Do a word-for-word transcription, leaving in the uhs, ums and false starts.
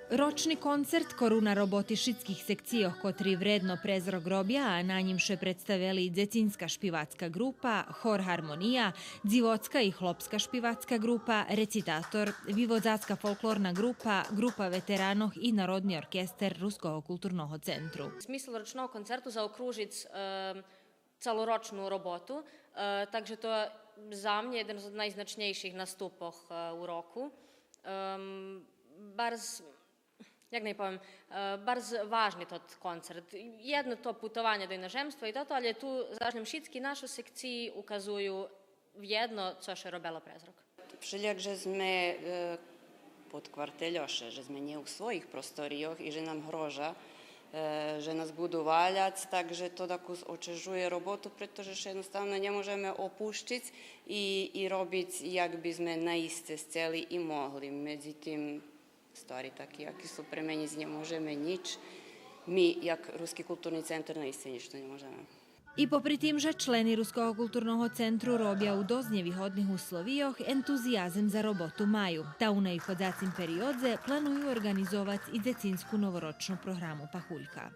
Рочни концерт коруна роботи шицких секцийох котри вредно през рок робя, а на нїм ше представели дзецинска шпивацка ґрупа, хор Гармония, дзивоцка и хлопска шпивацка ґрупа, рецитатор, виводзацка фолклорна ґрупа, ґрупа ветеранох и Народни оркестер Руского културного центру. Смисл рочного концерту заокружиц, е, цалорочну роботу, е, так же то за мнє єден з найзначнєйших наступох, е, у року. Ем, барз, як най повем, е, барз важни тот концерт. Єдно то путованє до иножемства и тото, але ту заш лєм шицки нашо секциї указую вєдно цо ше робело през рок. Вшелїяк же зме, е, под квартельоше, же зме нє у своїх просторийох и же нам грожа, е, же нас буду валяц, так же то дакус очежує роботу, прето же ше єдноставно нє можеме опущиц и, и робиц як би зме наисце сцели и могли. Медзитим, ствари таки яки су, пременїц нє можеме нїч. Ми, як Руски културни центар, наисце нїч ту нє можеме. И попри тим же члени Руского културного центру робя у досц нєвигодних условийох, ентузиязем за роботу маю. Та у наиходзацим периодзе планую орґанизовац и дзецинску новорочну програму Пахулька.